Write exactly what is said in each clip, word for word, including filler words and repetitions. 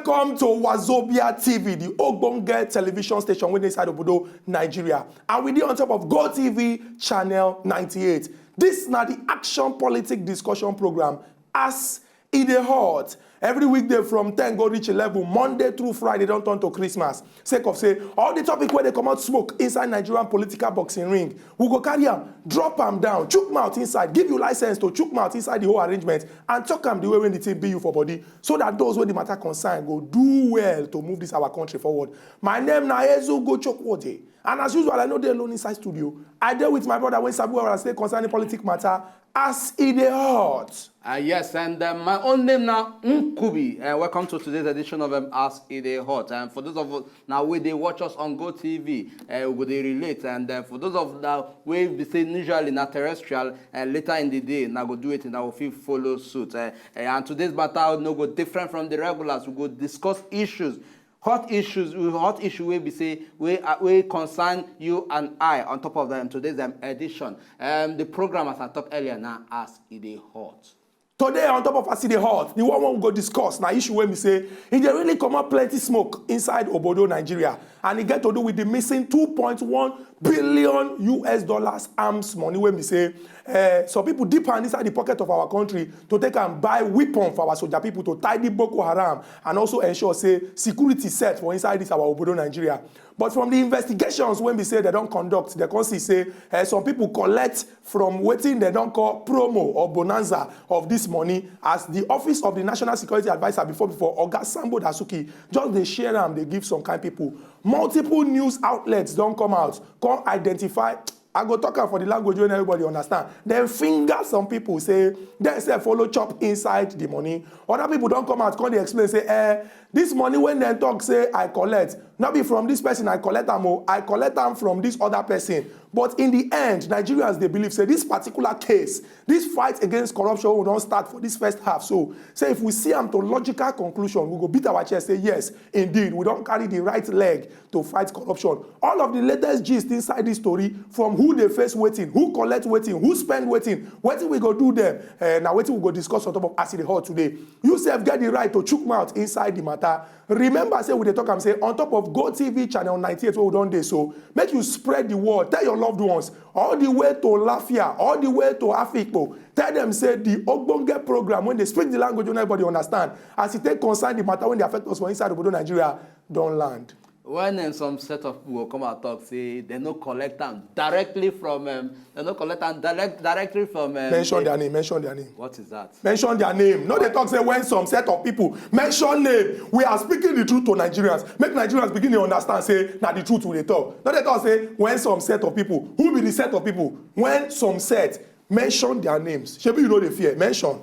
Welcome to Wazobia T V, the Ogbonge television station wey dey inside Obodo, Nigeria. And we dey on top of Go T V channel ninety-eight. This na the action politic discussion program, As E Dey Hot. Every weekday from ten go reach eleven, Monday through Friday don turn to Christmas. Sake of say, all the topic wey dey comot smoke inside Nigerian political boxing ring, we go carry am, drop am down, chook mouth inside, give you license to chook mouth inside the whole arrangement, and talk am the way wey the thing be you for body, so that those wey the matter concern go do well to move this our country forward. My name na Ezugo Chukwudi, and as usual, I no dey alone inside studio. I dey with my brother wey sabi well as e take concerning politic matter, As E Dey Hot. Uh, yes, and uh, my own name na Nkubi. Uh, welcome to today's edition of um, As E Dey Hot. And for those of us now wey dey watch us on Go T V, uh, we go dey relate. And uh, for those of now wey be say usually na terrestrial, uh, later in the day, na go do it and I will feel follow suit. Uh, uh, and today's matter no go different from the regulars. We go discuss issues, hot issues, we hot issue wey be say wey uh, wey concern you and I. On top of that, today's um, edition, um, the program, as I talk earlier, now As E Dey Hot. Today, on top of As E Dey Hot, the one wey we go discuss na issue wey be say e dey really comot plenty smoke inside Obodo, Nigeria, and e get to do with the missing two point one billion U S dollars arms money wey be say uh, some people dip hand inside the pocket of our country to take and buy weapon for our soldier people to tidy Boko Haram and also ensure say security set for inside this our Obodo, Nigeria. But from the investigations wey be say dem don conduct, dem come see say uh, some people collect from wetin dem don call promo or bonanza of this money, as the office of the National Security Adviser before before, Oga Sambo Dasuki, just dey share am dey give some kind people. Multiple news outlets don come out come identify, I go talk am for the language wey everybody understand. Dem finger some people say dem sef follow chop inside the money. Other people don come out come dey explain say, eh, this money wey dem talk say I collect, no be from this person I collect am o, I collect am from this other person. But in the end, Nigerians dey believe say this particular case, this fight against corruption wey we don start for this first half, so say if we see am to logical conclusion, we go beat our chest say yes, indeed, we don carry the right leg to fight corruption. All of the latest gist inside this story, from who dey face wetin, who collect wetin, who spend wetin, wetin we go do dem, eh, na wetin we go discuss on top of As E Dey Hot today. You sef get the right to chook mouth inside the matter. Remember say we dey talk am say on top of Go T V channel ninety-eight wey we don dey so, make you spread the word, tell your loved ones, all the way to Lafia, all the way to Afikpo. Tell them say the ogbonge program wey dey speak the language wey everybody understand, as e take concern the matter wey dey affect us for inside Obodo, Nigeria, don land. When um, some set of people go come and talk say dem no collect am directly from um, dem no collect am direct, directly from um, Mention their name, mention their name. What is that? Mention their name. No dey talk say when some set of people, mention name. We are speaking the truth to Nigerians. Make Nigerians begin to understand say na the truth we dey talk. No dey talk say when some set of people. Who be the set of people? When some set, mention their names. Shebi you no dey fear? Mention.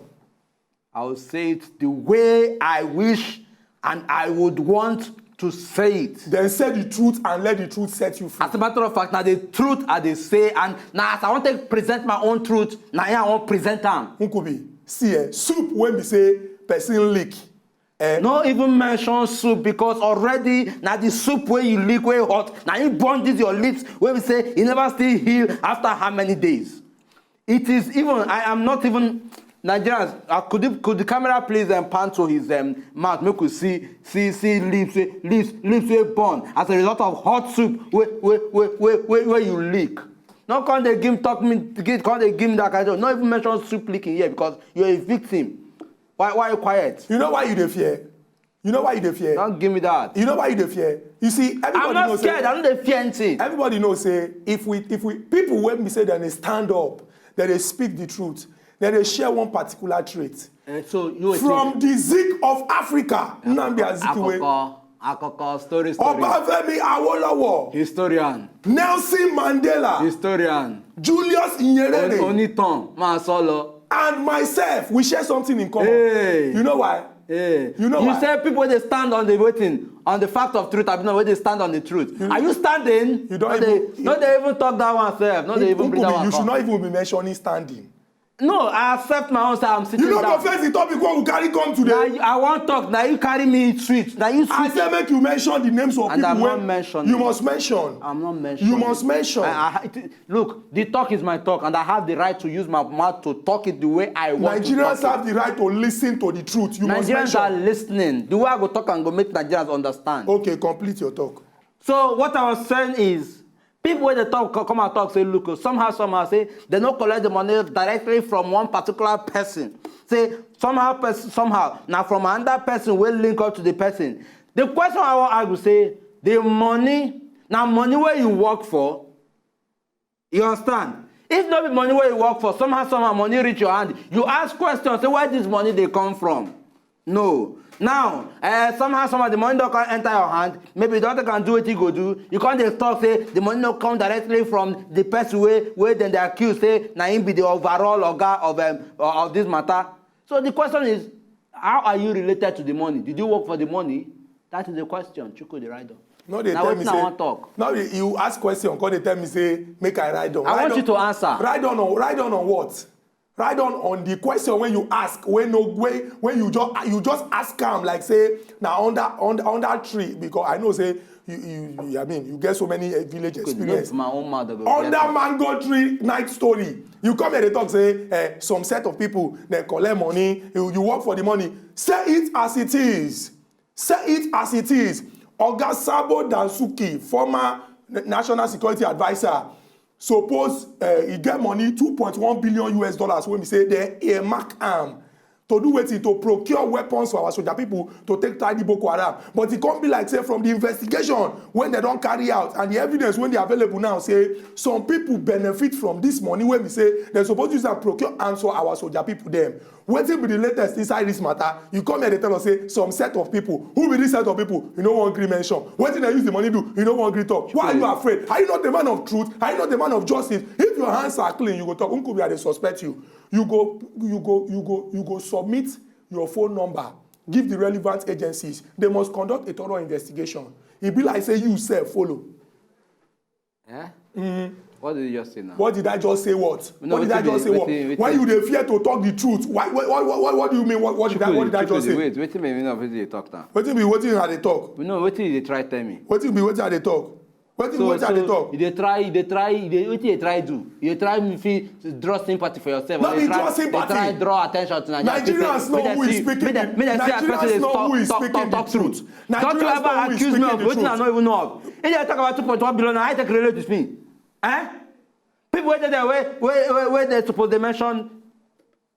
I will say it the way I wish and I would want to say it. Then say the truth and let the truth set you free. As a matter of fact, na the truth I dey say, and na as I wan take present my own truth, na here I wan present am. Nkubi, see, eh, soup wey be say person lick. Eh? No even mention soup, because already na the soup wey you lick wey hot, na im burn this your lips wey be say e never still heal after how many days. It is even, I am not even, Nigerians, uh, could, you, could the camera please um, pan to his um, mouth, make we see see see lips wey lips lips wey burn as a result of hot soup wey wey wey wey wey wey you lick. No come dey give talk me give come dey give me that kind of, no even mention soup licking here because you're a victim. Why why you quiet? You know why you dey fear? You know why you dey fear? Don't give me that. You know why you dey fear? You see, everybody I'm not know scared. Say, I don't dey fear anything. Everybody know say if we if we people wey be say dem dey stand up, dem dey speak the truth, dem dey share one particular trait. Uh, so you From the Zik of Africa, Nnamdi Azikiwe, Akoko, Akoko, story, story. Obafemi Awolowo, Historian. Nelson Mandela, Historian. Julius Nyerere, Onitan, Masolo. And myself, we share something in common. Hey. You know why? Hey. You know you why? Say people wey dey stand on the waiting on the fact of truth, I mean, wey dey stand on the truth. Are you standing? You don't No dey- even- no dey even talk that one sef. No dey even bring that Nkubi, one you should come. Not even be mentioning standing. No, I accept my own side. I'm sitting You no down. Go face the topic wey we carry come today. Now you, I wan talk. Now you carry me switch. Now you I switch. Say make you mention the names of And people I'm wey not mentioning. You must mention. I'm not mentioning. You must mention. I, I, it- look, the talk is my talk, and I have the right to use my mouth to talk it the way I want Nigerians to talk have the right to listen to the truth. You it. must Nigerians are mention. Listening. The way I go talk and go make Nigerians understand. Okay, complete your talk. So what I was saying is, people wey dey talk co- come and talk say, look, oh, somehow somehow say they no collect the money directly from one particular person. Say somehow person somehow na from another person wey link up to the person. The question I wan ask you say, the money na money wey you work for. You understand? If no be money wey you work for, somehow somehow money reach your hand. You ask question say where this money dey come from. No. Now, uh, somehow somehow the money don come enter your hand. Maybe you don take am do wetin you go do. You come dey talk say the money no come directly from the person wey wey dem dey accuse say na him be the overall oga of um, of this matter. So the question is, how are you related to the money? Did you work for the money? That is the question. Chukwudi Rydon. No, they Na tell me wetin I say. wan talk. No, you ask question, come dey tell me say make I write down. I Write want down- you to answer. Write down on write down on what? Write down on the question when you ask, when no when when you just you just ask am like say na under under under tree, because I know say you you, you I mean you get so many uh, village Good, experience. Not my own mouth. Go Under get mango tree night story. You come here dey talk say eh, some set of people dem collect money. You, you work for the money. Say it as it is. Say it as it is. Oga Sabo Dansuki, former n- national security adviser, suppose uh, he get money two point one billion U S dollars wey be say dem earmark am to do wetin, to procure weapons for our soldier people to take tie the Boko Haram. But e come be like say from the investigation wey dem don carry out and the evidence wey dey available now say some people benefit from this money wey be say dem suppose use am procure arms for our soldier people dem. Wetin be the latest inside this matter? You come here dey tell us say some set of people. Who be this set of people? You no wan gree mention. Wetin dem use the money do? You no wan gree talk. Why are you afraid? Are you not a man of truth? Are you not a man of justice? If your hands are clean, you go talk. Nkubi, I dey suspect you. You go you go you go you go submit your phone number, give the relevant agencies. They must conduct a thorough investigation. E be like say you sef follow. Eh? Mm-hmm. What did you just say now? What did I just say? What? No, What did I wetin be- just say? What? Wetin- wetin- Why you dey fear to talk the truth? Why? What? What? What? What do you mean? What? What did I? What did I just say? Wait, wetin be mean of wetin you dey talk now? Wetin be wetin I dey talk? We know wetin you dey try tell me. Wetin be wetin I dey talk? Wetin So, wetin I dey so talk? You dey try, you dey try, you dey, wetin you dey try do? You dey try me fit draw sympathy for yourself. No Or be you try, draw sympathy. You try draw attention to Nigeria. Nigerians know who is speaking. Make dem, make dem see as person Nigerians dey know who talk, is talk, speaking talk, the talk truth. truth. Don't you Nigerians ever know who is accuse me speaking of the wetin I truth. No even know of. If dem talk about two point one billion, I take relate with me. Eh? People wey dey there, wey wey wey wey dey suppose dey mention,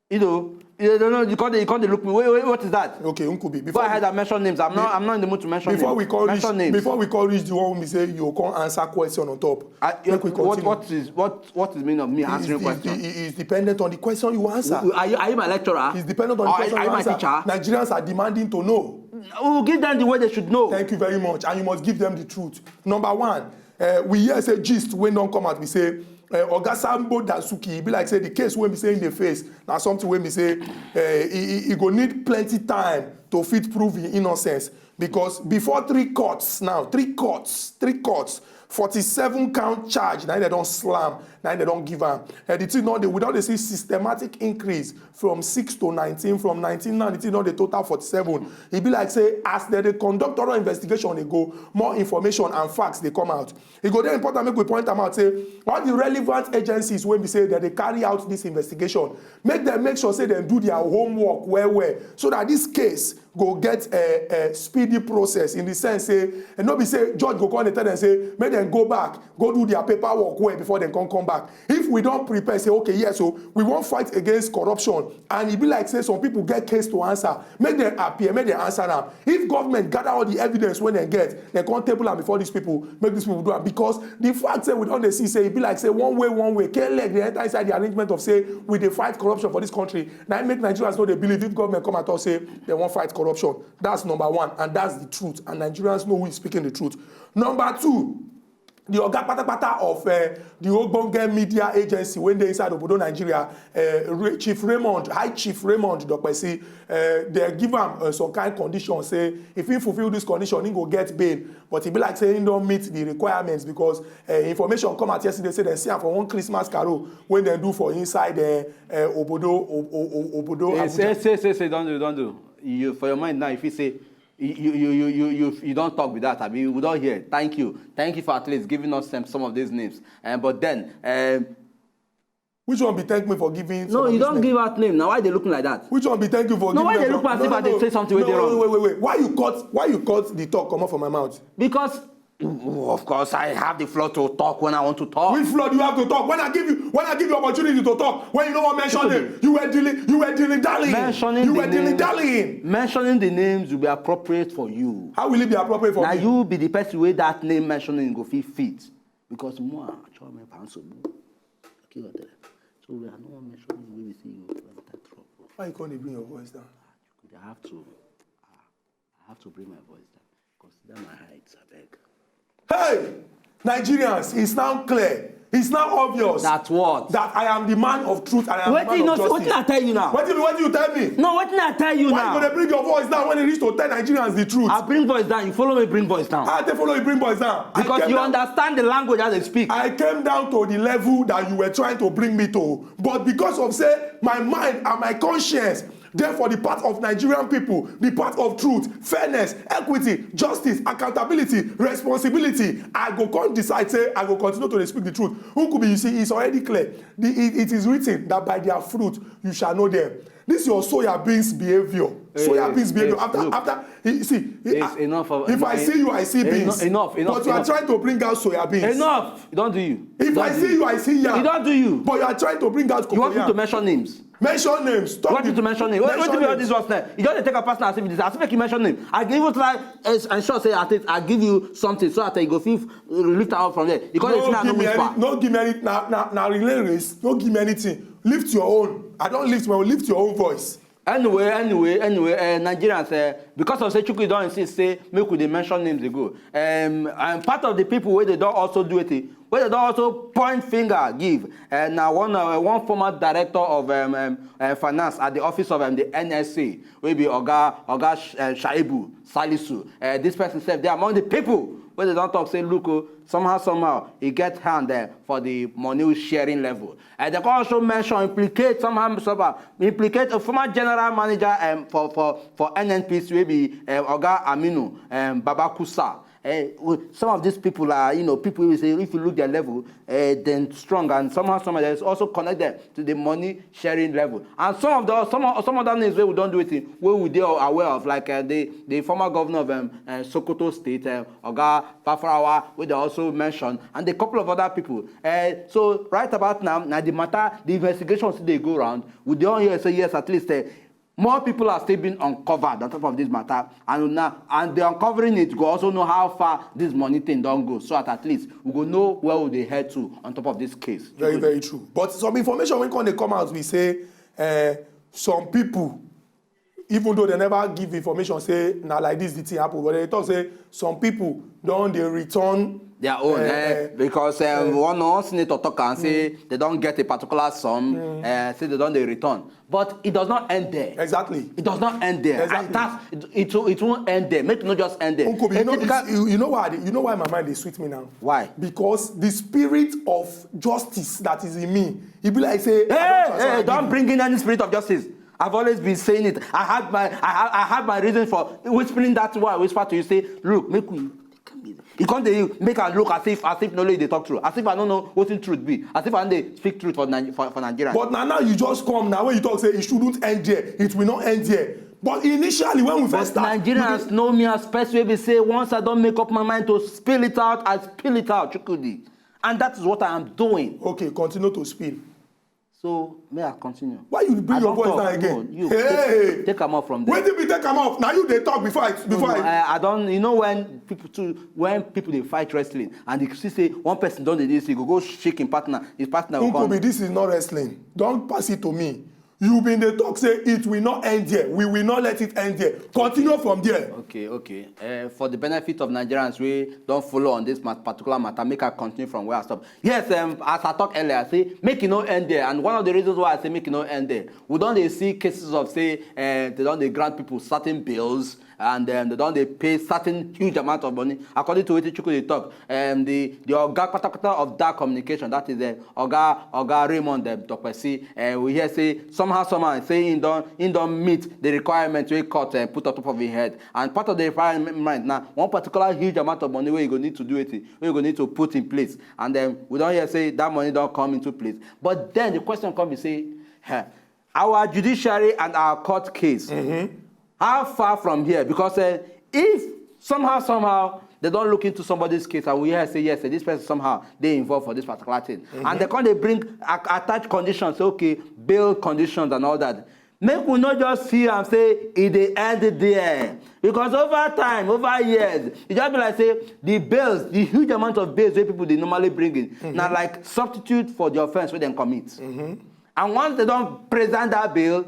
you know, you don't know. You can't, you can't look me. Wait, wait, what is that? Okay, Nkubi. Go Before ahead and mention names. I'm not. I'm not in the mood to mention before names. We call Mention reach, names. Before we call reach the one we say you come answer question on top. I, Make we what, continue. What is what what is meaning of me answering It's, question? It's, it's dependent on the question you answer. Are you, are you my lecturer? It's dependent on the Or question are, are you you my answer. Teacher? Nigerians are demanding to know. We will give them the way they should know. Thank you very much, and you must give them the truth. Number one, uh, we hear say gist wey don come out. We say uh, Oga Sambo Dasuki, e be like say the case wey be say im dey face na something wey be say uh, e, e, e go need plenty time to fit prove im innocence, because before three courts now, three courts, three courts, forty-seven count charge na im dem don slam, na im dem don give am. And the thing don dey, we don dey see systematic increase from six to nineteen, from nineteen now the thing don dey total forty-seven. E be like say as dem dey conduct thorough investigation dey go, more information and facts dey come out. E go dey important make we point am out say all the relevant agencies wey be say dem dey carry out this investigation, make dem make sure say dem do their homework well well, so that this case go get a, a speedy process, in the sense say, and no be say judge go come dey tell dem say make dem go back, go do their paperwork well before dem come come back. If we don prepare say, okay, yes, so we wan fight against corruption, and e be like say some people get case to answer, make dem appear, make dem answer am. If government gather all the evidence wey dem get, dem come table am before these people, make these people do am, because the fact say we don dey see say e be like say one way one way, k leg dey enter inside the arrangement of say we dey fight corruption for this country. Na im make Nigerians no dey believe if government come and talk say dem wan fight corruption. That's number one, and that's the truth, and Nigerians know who is speaking the truth. Number two, the oga patapata of uh, the ogbonge media agency wey dey inside obodo Nigeria, uh, Chief Raymond, High Chief Raymond Dokpesi, uh, they give am uh, some kind condition, say if he fulfill this condition, he go get bail. But e be like say he don meet the requirements, because uh, information come out yesterday say dem see am for one Christmas carol wey dem do for inside uh, uh, obodo o- o- o- obodo Hey, say, Abuja. Say, say, say, don't do, don't do. You, for your mind now, if you say, you, you, you, you, you, you, you don't talk with that, I mean, we don't hear. Thank you. Thank you for at least giving us some, some of these names. Um, but then, um, Which one be thank me for giving? No, you don't give out name. Now, why they looking like that? Which one be thank you for No, giving? Why they them look some- as if I dey say something wey dey wrong? Wait, wait, wait, wait. Why you cut? Why you cut the talk comot for my mouth? Because, of course, I have the floor to talk when I want to talk. Which floor do you have to talk? When I give you, when I give you opportunity to talk, when you no wan mention name, you were dilly, you were dilly dallying. Mentioning You the were dilly name- dallying. Mentioning the names will be appropriate for you. How will it be appropriate for Now me? You be the person where that name mentioning go fit fit. Because more, I try my pants so more. Okay, what the- So we are not mentioning where we see you. Let me take trouble. Why you can't bring your voice down? I have to, I have to bring my voice down. Consider my height, I beg. Hey, Nigerians, it's now clear. It's now obvious That what? that I am the man of truth and I am Wetin the you man know? of justice. Wetin I tell you now? Wetin be wetin you tell me? No, wetin I tell you Why now? You gonna bring your voice down when it reach to tell Nigerians the truth? I bring voice down. You follow me, bring voice down. I dey follow you bring voice down. I Because came you down- Understand the language as they speak. I came down to the level that you were trying to bring me to. But because of say my mind and my conscience, therefore the part of Nigerian people, the part of truth, fairness, equity, justice, accountability, responsibility, I go come decide say I go continue to dey speak the truth. Who could be? You see, it's already clear. The, it, it is written that by their fruit you shall know them. This your soya beans behavior. Soya Hey, beans behavior. hey, After look. After you see, It's I- enough of- if I enough- see you, I see enough- beans. enough, enough, But you are enough. Trying to bring out soya beans. Enough. It don't do you. If It don't I do see you, I see yam. It don't do you. But you are trying to bring out You want me cocoyam. To mention names? Mention names. Talk What the- to mention names? What, what mention do you all names. This was name? You just take a person as if it is as if you mention name. I give you like, uh, ensure say at least I give you something so that you go feel lift out from there. You can't No say I give no me whisper. any. No give me any. Na na na relay race. No give me anything. Lift your own. I don't lift my own. Lift your own voice. Anyway, anyway, anyway, uh, Nigerians, uh, because of say Chukwu don insist say make we dey mention names dey go. Um, and part of the people wey they don also do it, wey they don also point finger give, uh, na one uh, one former director of um, um, uh, finance at the office of um, the N S A, wey be Oga Oga Sh- uh, Shaibu Salisu. Uh, this person sef dey among the people wey they don talk say look o, somehow somehow e get hand uh, for the money sharing level. And they can also mention, implicate somehow, somehow implicate a former general manager um, for, for, for N N P C, wey be um, Oga Aminu um, Babakusa. Eh, we- some of these people are, you know, people we say if you look their level, uh, then strong, and somehow, somehow there's also connect them to the money sharing level. And some of the some of, some other names wey we don do it, wey we dey aware of, like uh, the the former governor of um, uh, Sokoto State, uh, Oga Fafarawa, wey they also mention, and a couple of other people. Uh, so right about now, now the matter, the investigation still dey go round. We don hear say yes, at least uh, more people are still being uncovered on top of this matter, and now and the uncovering it go also know how far this money thing don go, so that at least we go know where we dey head to on top of this case. Very very true. But some information wey come dey come out, we say uh, some people, even though they never give information say na like this the thing happen, but they talk say some people don dey return Their own, uh, eh, because um, one one senator talk and say they don't get a particular sum, uh, say they don't they return, but it does not end there. Exactly. It does not end there. Exactly. And that's, it, it, won't- it won't end there. Make it not just end there. Uncle, you know, Ethical- you, you know why? You know why my mind dey sweet me now? Why? Because the spirit of justice that is in me, e be like say I Hey, don transfer hey, am don't give bring in any spirit of justice. I've always been saying it. I had my, I had, I had my reason for whispering that way. I whisper to you, say, look, make we. You can't dey make I look as if, as if no dey talk true, as if I don't know what in truth be, as if I dey speak truth for Ni- for, for Nigeria. But now, now you just come now when you talk say it shouldn't end there, it will not end there. But initially when we But first start, Nigerians know me as person wey be say once I don't make up my mind to spill it out, I spill it out, Chukwudi, and that is what I am doing. Okay, continue to spill. So may I continue? Why you bring I your don't voice talk. down again? No, you Hey! take, take am out from there. Wetin be take am off? Now you dey talk before I before No, I. I, I don't. You know when people too, when people they fight wrestling and they see say one person don't do this, he go go shake him partner. His partner will Uncle come. B, this is not wrestling. Don't pass it to me. You been dey talk say it will not end there. We will not let it end there. Continue from there. Okay, okay. Uh, for the benefit of Nigerians, we don't follow on this mat- particular matter. Make I continue from where I stop. Yes, um, as I talk earlier, I say make it no end there. And one of the reasons why I say make it no end there, we don't dey see cases of say uh, they don't dey grant people certain bills and um, they don't dey pay certain huge amount of money. According to what Chukwu dey talk, um, the the oga katakata of that communication, that is the oga oga Raymond um, Dokpesi, uh, we hear say somehow somehow say he don he don meet the requirement wey court uh, put on top of him head, and part of the requirement na one particular huge amount of money wey you go need to do it, wey you go need to put in place, and then we don hear say that money don come into place. But then the question come be say, eh, our judiciary and our court case, how far from here? Because uh, if somehow somehow they don't look into somebody's case and we hear say yes, eh, this person somehow they involved for this particular thing, and they come dey bring a- attach conditions, say okay, bail conditions and all that. Make we no just see and say e dey end there, because over time, over years, e just be like say the bails, the huge amount of bails wey people dey normally bring in, na like substitute for the offence wey dem commit. And once they don present that bail,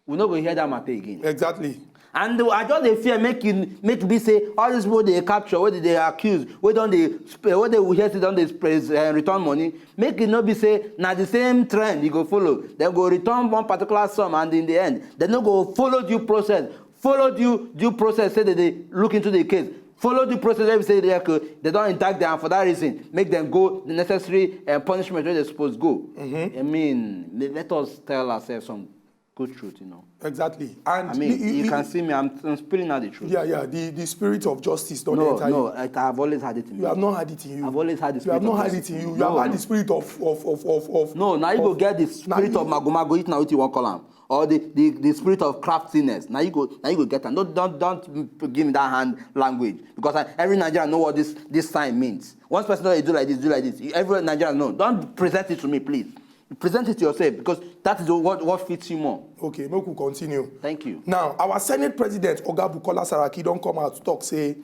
we no go hear that matter again. Exactly. And I just dey fear make e make be say all these people dey capture, wey dey dey accuse, wey don dey sp- wey dey we hear say don dey sp- uh, return money, make e no be say na the same trend e go follow. Dem go return one particular sum and in the end, dem no go follow due process, follow due due process say dem dey look into the case, follow due process wey be say they, okay, they don indict them, and for that reason make dem go the necessary uh, punishment wey dem suppose go. I mean, le- let us tell ourselves some good truth, you know. Exactly. And I mean, the- you the- can see me. I'm, I'm spilling out the truth. Yeah, yeah. The, the spirit of justice don't No, enter no, you. I, I've always had it in me. You have not had it in you. I've always had the You have spirit not of had it justice. in you. You No. Have had the spirit of of of of. of No, now you go of- get the Now spirit you- of magomago. If now what you want call am, or the, the, the spirit of craftiness. Now you go, now you go get am. Don't don't don't give me that hand language, because I, every Nigerian know what this this sign means. Once person don dey do like this, do like this. You- Every Nigerian know. Don't present it to me, please. Present it to yourself, because that is what what fits you more. Okay, make we continue. Thank you. Now, our Senate President, Oga Bukola Saraki, don come out to talk say,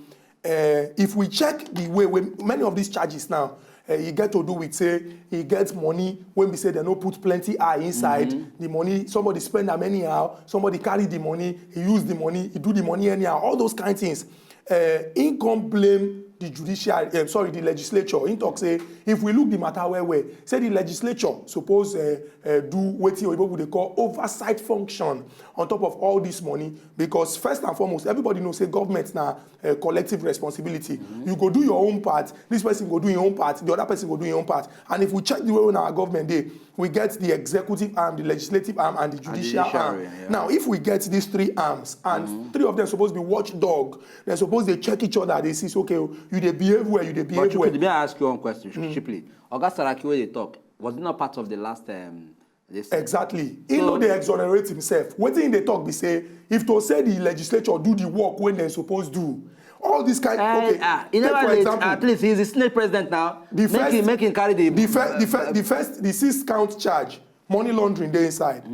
uh, if we check the way, way many of these charges now, uh, e get to do with say e get money wey be say dem no put plenty eye inside. The money, somebody spend am anyhow, somebody carry the money, he use the money, he do the money anyhow, all those kind things. Uh, he come blame the judiciary, uh, sorry, the legislature. He talk say if we look the matter well well, say the legislature suppose uh, uh, do wetin oyibo people dey call oversight function on top of all this money, because first and foremost, everybody know say government na uh, collective responsibility. You go do your own part, this person go do your own part, the other person go do your own part. And if we check the way wey our government dey, we get the executive arm, the legislative arm, and the judicial arm. judiciary, yeah. Now, if we get these three arms, and three of them suppose be watchdog, dem suppose dey check each other, dey see say, okay, you dey behave well, you dey behave But you well. Could, may I ask you one question cheaply? Oga Saraki, wey dey talk, was it not part of the last? Um, this Exactly. He no dey exonerate himself. Wetin he dey talk be say, if to say the legislature do the work wey dem suppose do, all this kind Eh, okay. ah, he Take never for late. Example, At least he's the Senate president now. the Make first, him make him carry the. the first, the first, the first, the sixth count charge, money laundering dey inside.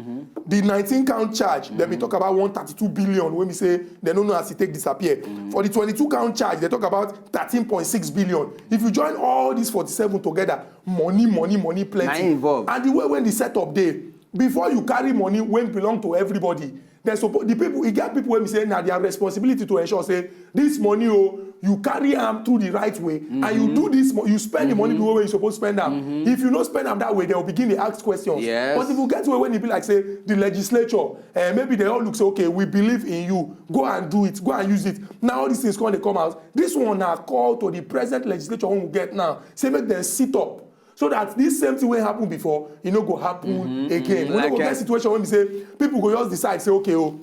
The nineteen count charge, dem be talk about one thirty-two billion wey be say dem no know as e take disappear. For the twenty-two count charge, dem talk about thirteen point six billion. If you join all these forty-seven together, money, money, money plenty. Na involve. And the way wey the setup dey, before you carry money wey belong to everybody, dem suppose, the people, e get people wey be say na their responsibility to ensure say this money o, you carry am through the right way, and you do this, mo- you spend the money the way wey you suppose spend am. If you no spend am that way, dem go begin dey ask questions. Yes. But if you get way wey e be like say the legislature, eh, maybe dem all look say, okay, we believe in you, go and do it, go and use it. Now all these things come dey come out. This one na call to the present legislature wey we get now, say make dem sit up, so that this same thing wey happen before, e no go happen again. We no go Like, get uh, situation wey be say people go just decide say, okay, oh,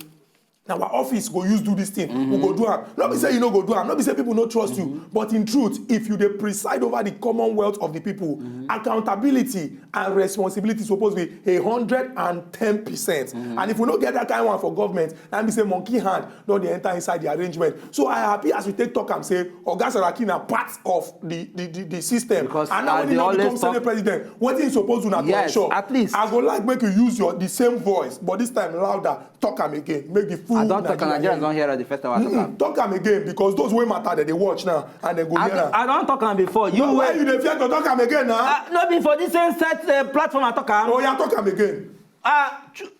na our office go use do this thing, we go do am. No be say you no go do am, no be say people no trust you, but in truth, if you dey preside over the commonwealth of the people, accountability and responsibility suppose be a hundred and ten percent. And if we no get that kind one for government, that mean say monkey hand don dey enter inside the arrangement. So I happy as we take talk am say Oga Saraki na part of the the the, the system. Because And now I when dey you now always become Senate talk- president, wetin you suppose do na to Yes, ensure. At least. I go like make you use your the same voice, but this time louder. Talk am again. Make the full I don't talk and Nigeria Nigerians hear. Don't hear the first time I talk. Mm-mm. Am. Talk am again, because those wey matter dem dey watch now and dem go I, hear am. I don't talk am before. You No, why wait. You dey fear to talk am again now? Uh, no be for this same set uh, platform I talk am. Oh yeah, talk am again. Ah, chu-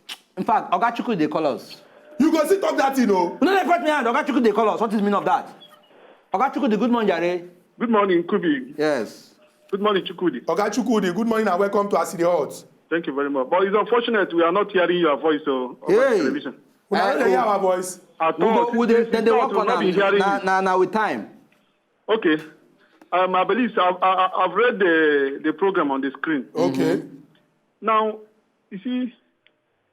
In fact, Oga Chuku dey call us. You go still talk that thing o. No dey put me hand. Oga Chuku dey call us. What is the meaning of that? Oga Chuku, good morning, Jare. Good morning, Kubi. Yes. Good morning, Chukwudi. Oga Chukwudi, good morning and welcome to Asidi Hot. Thank you very much. But it's unfortunate we are not hearing your voice so, on hey. television. Una no dey hear our voice. At all. We, we, they, they, they work on am. Na, na, na with time. Okay. Um, I believe so. I've, I, I've read the, the program on the screen. Okay. Mm-hmm. Now, you see,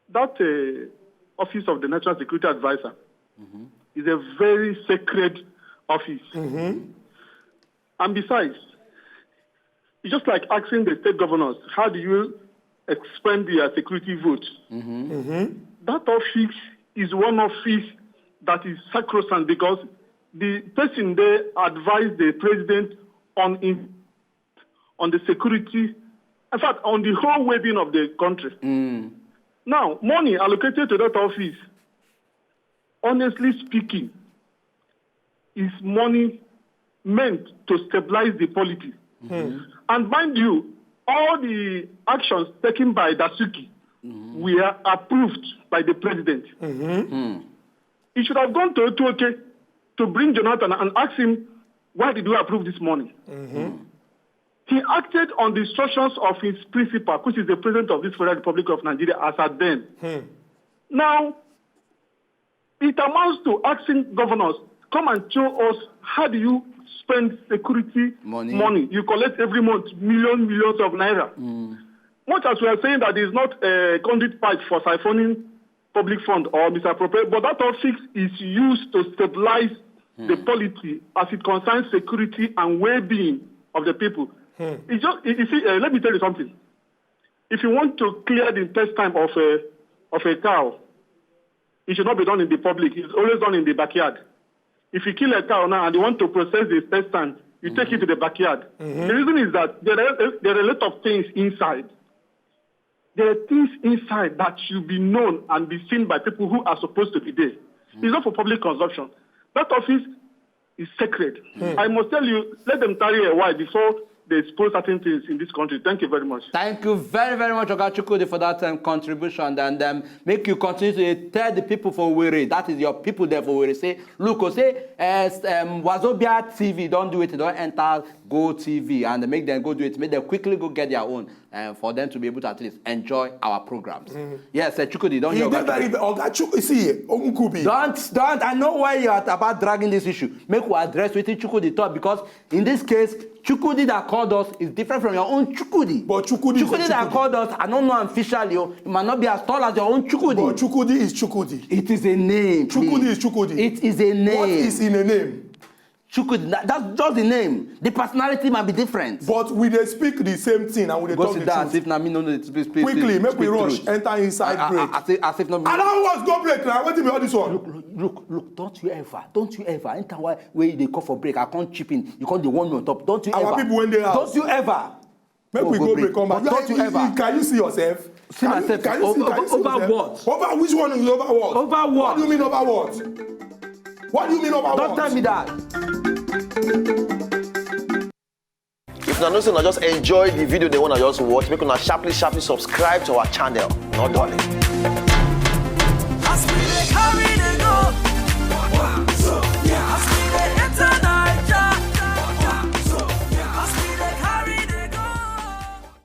that uh, office of the National Security Advisor mm-hmm. is a very sacred office. Mm-hmm. And besides, it's just like asking the state governors, how do you expend your security vote? Mm-hmm. Mm-hmm. That office is one office that is sacrosanct because the person there advised the president on in, on the security, in fact, on the whole well-being of the country. Mm. Now, money allocated to that office, honestly speaking, is money meant to stabilize the polity. Mm-hmm. And mind you, all the actions taken by Dasuki mm-hmm. were approved by the president. Mm-hmm. Mm. He should have gone to Otuoke to bring Jonathan and ask him, why did you approve this money? Mm-hmm. He acted on the instructions of his principal, which is the president of this Federal Republic of Nigeria as at then. Hmm. Now, it amounts to asking governors, come and show us how do you spend security money. money. You collect every month million, millions of naira. Mm. Much as we are saying that it's not a conduit pipe for siphoning public fund or misappropriate, but that office is used to stabilize hmm. the polity as it concerns security and well-being of the people. Hmm. It's just, you see, uh, let me tell you something. If you want to clear the intestine of a, of a cow, it should not be done in the public. It's always done in the backyard. If you kill a cow now and you want to process the intestine, you mm-hmm. take it to the backyard. Mm-hmm. The reason is that there are, there are a lot of things inside. There are things inside that should be known and be seen by people who are supposed to be there. Mm-hmm. It's not for public consumption. That office is sacred. Hmm. I must tell you, let them tarry a while before they expose certain things in this country. Thank you very much. Thank you very, very much, Oga Chukwudi, for that um, contribution. And um, make you continue to tell the people for Owerri. That is your people there for Owerri. Say, look, oh, say, as um, Wazobia T V, don't do it, don't enter Go T V, and make them go do it. Make them quickly go get their own. And for them to be able to at least enjoy our programs. Mm. Yes, uh, Chukwudi, don't you? Very, Oga Chukwudi, see, Omukubi. Don't, don't. I know why you are about dragging this issue. Make we address with Chukwudi talk because in this case, Chukwudi that called us is different from your own Chukwudi. But Chukwudi, Chukwudi that called us, I don't know officially. Oh, it might not be as tall as your own Chukwudi. But Chukwudi is Chukwudi. It is a name. Chukwudi is Chukwudi. It is a name. What is in a name? Chukwudi, that's just the name. The personality might be different. But we dey speak the same thing and we dey talk the truth. Go sit down as if na me no know the speak. Quickly, make we rush enter inside break. As if, as if not me. I don't want go break now. Wetin be all this one? Look, look, look, look, don't you ever, don't you ever enter where, where you dey call for break. I come chip in. You come dey warn me on top. Don't you ever. Our people wey dey house. Don't you ever. Make we go break, come back. But don't you ever. Can you see yourself? See myself. Can you see yourself? Over what? Over which one is over what? Over what? What do you mean over what? What do you mean over what? Don't tell me that. If una know say una just enjoy the video, the one I just watch, make una sharply, sharply subscribe to our channel. Not darling.